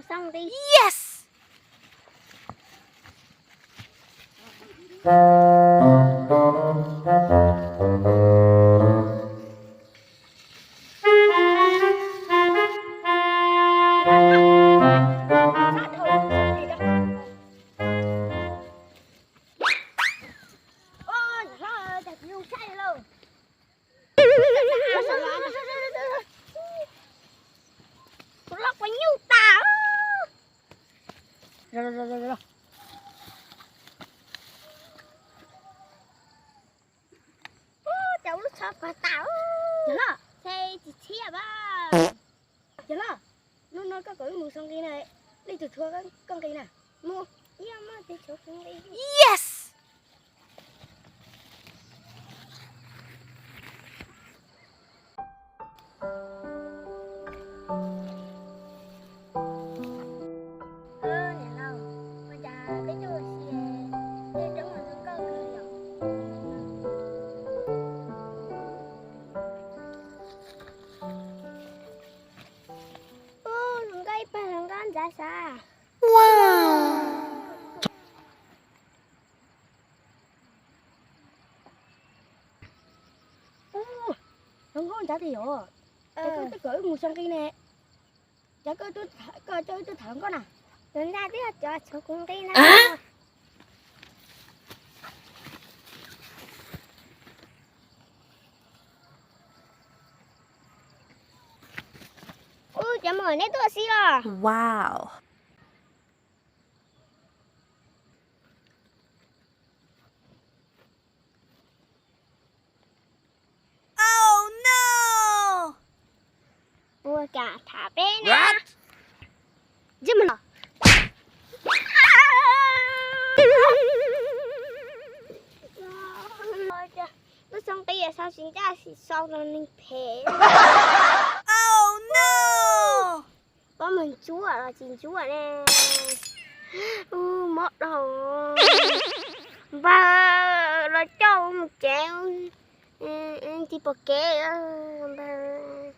Yes. Kuv loj kua nyuj tas. Ub, cas lub tsho pog tas. Yog los, ces tsis thiab a. Yog los, hnub no koj kom wb mus xo nqi na, leej twg tshuav koj nqi na? Mus, ib muaj tes tshuav kuv nqi. Yes. Niam laus, ua cas peb tuaj ua si, tej roob zoo nkauj kawg li os. Ub, hluas nkauj ib pawg hluas nkauj ntxav sav. Ub, hluas nkauj ntxav tiag yom. Ces koj twb kom wb mus xo nqi ne, ces koj coj wb tuaj tham hluas nkauj na. Tus ntxhais twb yog cov tshuav kuv nqi na. Ub, cov muam, neb tuaj ua si los? Ua cas tham peb na. Ntsej muag no. Lub xoo nqi sau tsis ncaj, sim sau los neeg phem. Pob muag ntsuab los tsis ntsuab ne. Mob dhau. Npawg, los coj mus tsev, tsis pom kev npawg.